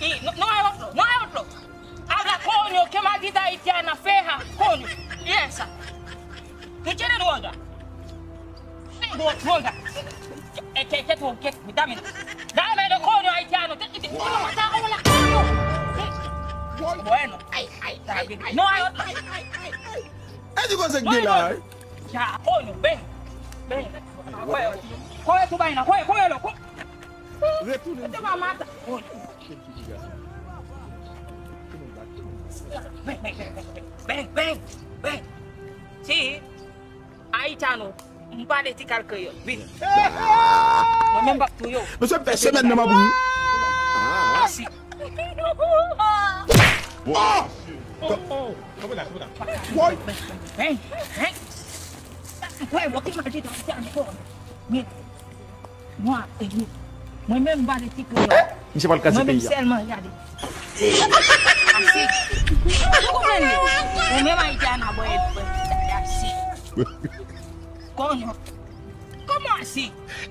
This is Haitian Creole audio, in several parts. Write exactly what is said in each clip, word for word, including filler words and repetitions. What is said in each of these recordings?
Ih, no, no hay otro, no hay otro. Habla, coño, qué maldita haitiana fea, coño. Y esa. ¿Tú tienes droga? Tengo droga. Eh, que, que tú, que, dame. Dame los coños haitianos. Te, te, te, te lo mataron la coño. Bueno. Ay, ay, ay, ay, no hay otro. Ay, ay, ay, ay. Ey, di konsa k gen la, ey. Ya, coño, ven. Ven. Coge, coge tu vaina, coge, cógelo, co-, retounen. Te va a matar. Coño. Ven, ven, ven, ven, ven. Ven, ven, ven, ven. Sí. Haitiano, m pale ti kal kreyòl. Vin. Mwen menm m p ap touye w. Mesye, m fè semèn nan mabouyi. Asi. Oh! Oh! Woy! Hey, hey. Woy, woy, ki maji tan sa ankò. Men, mwen, eh, mwen menm m pale ti kreyòl. Misye pral kraze peyi a. Mwen menm sèlman gade. Asi. Ou konprann li? Ou menm Ayiti a nan bò e bò. Asi. Coño. Kòman asi?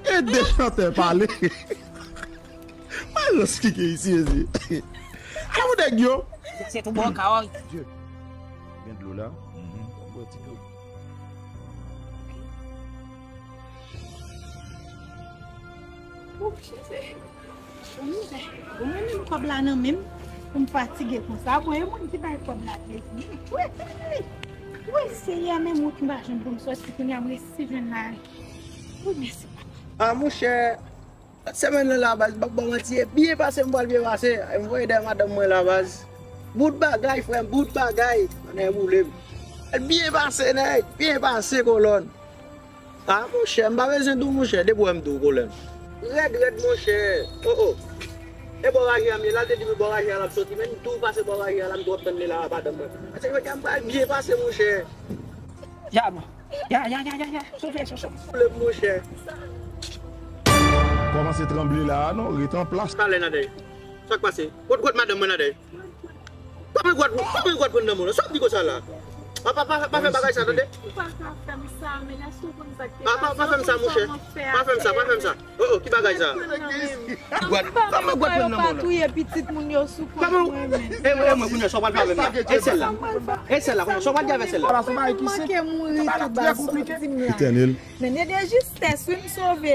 Ede chantè pale. Malòs ki gen isi, mesye. Ala yon nèg yo. Se tou bò ka, wi. Dye. Gen dlo la. Mhm. Bwè ti dlo. Ou chèche. Bon mizè. Bon, mwen menm kòb la nan men m, pou m fatige konsa. Bon, e moun ki bay kòb la plezi. Wi, wi, wi. Wi, Senyè, men wout m pa jwenn pou m sòti, kounye a m resi jwenn la. Wi, mèsi, papa. Ah, monchè, semèn nan la, baz, m p ap ba w manti, e byen pase m pral byen pase. E m voye dèyè madanm mwen la, baz. Bout bagay, frè m, bout bagay. Ann byen pase, nèg, byen pase, kolòn. Ah, monchè, m pa bezwen di w, monchè, depi w wè m di w, kolòn. Rèd, rèd, monchè. Oh, oh. E bò raje a m ye la, l te di m bò raje a l ap soti, men m tou pase bò raje a la, m tou ap tann li la, madanm mwen. Paske jodi a m pral byen pase, monchè. Ya, bon. Ya, ya, ya, ya, ya. Souffle, souffle. Boule, monchè. Kòmanse tranble la, non, ret an plas. Talè, Nadèy. Sa k pase? Kot, kot madanm mwen, Nadèy? Pa pran gwad, pa pran gwad pran nan men w la. Sa w di konsa la? Pa, pa, pa, pa fè bagay sa, tande? Ou pa ka fè m sa, men èske w konn sa k te pase? Pa, pa, pa fè m sa, monchè. Pa fè m sa, pa fè m sa. Oh, oh, ki bagay sa? Gwad, pa pran gwad pran nan men w la. Touye pitit moun yo sou kont mwen menm. E mwen, e mwen, kounye a, sa w pral fè avè m la? E sèl la. E sèl la, kounye a, sa w pral di avè sèl la? Ala, se bagay ki senp. Manke mouri tou baz, di m la. Etènèl. Men e de jistès, wi, m sove.